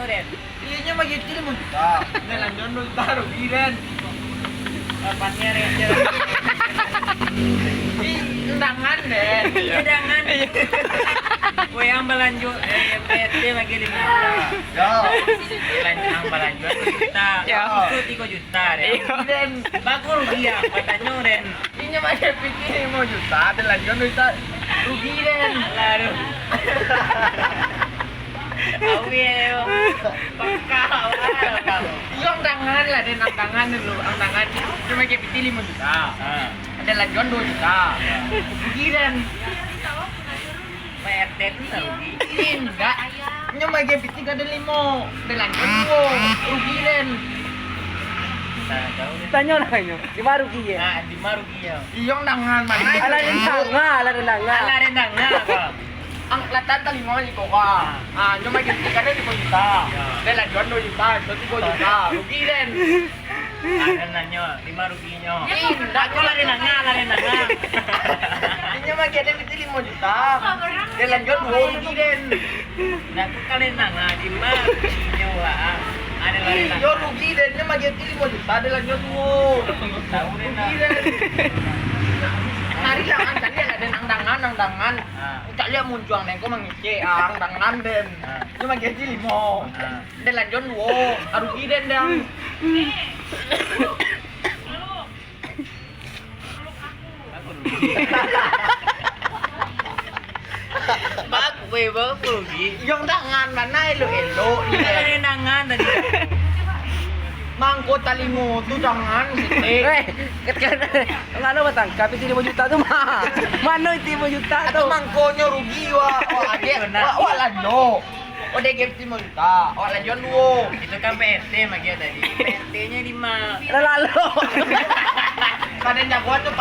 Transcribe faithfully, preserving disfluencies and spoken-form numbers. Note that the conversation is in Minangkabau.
Den. Iyo, nyo magiah P T limo juta. Dah lanjuan duo juta, rugi, Den. Kapannya, Den? Ih, undangan, Den. Iyo. Undangan. Iyo. Weh, yang balanjo, eh, P R T magiah limo juta. Yo. Lanjuan balanjo duo juta. Yo. Itu tigo juta, Den. Iyo. Den. Bagus rugi ya, batanyo, Den. Inyo magiah P T limo juta, ado lanjuan duo juta. Rugi, Den. Alah, aduh. Awi, ayo. Paka, awal. Iyo, undangan lah, Den, undangan dulu, undangan. Inyo magiah P T limo juta. Ah. Ado lanjuan duo juta. Rugi, Den. P R T tu lah rugi. Indak. Nyo magiah P T ka den limo. Den lanjuan duo. Rugi den. Nah, tahu deh. Tanyo lah inyo. Dima rugi ye? Ah, dima rugi ye? Iyo, undangan mano? Alah den danga, alah den danga. Alah den danga, Bang. Ang, lah talingo iko, Bang. Ah, nyo magiah P T ka den limo juta. Ya. Den lanjuan duo juta, itu tigo juta. Rugi den. Alah nanyo, dima rugi. Inyo. Indak, aku lah den danga, lah den danga. Inyo magiah den P T limo juta. Den lanjuan duo rugi den. Nah, aku lah den danga, dima rugi inyo lah. Ado lah den danga. Iyo, rugi den, inyo magiah P T limo juta, den lanjuan duo. Tahu den lah. Rugi den. Cari lah, ang cari lah den, ang dangan, ang dangan. Ah. Ang cari lah muncuang den, kau mangecek, ah, ang dangan den. Ah. Inyo magiah P T limo. Ah. Den lanjuan duo, ah, rugi den, dang. Bak, weh, bak, rugi. Yang dangan mano elok-elok ni? Ada dangan tadi. Mangko talingo tu dangan sitik. Eh, kan, kan, ngano batangka P T limo juta tu mah? Mano P T limo juta tu? Atau mangkonyo rugi, wak, wak agek, wak, wak lanjo. Oh, dia P T limo juta. Awak lanjuan duo. Itu kan P R T magiah tadi. P R T-nyo dima. Lah, lalu. Pada jagoan tu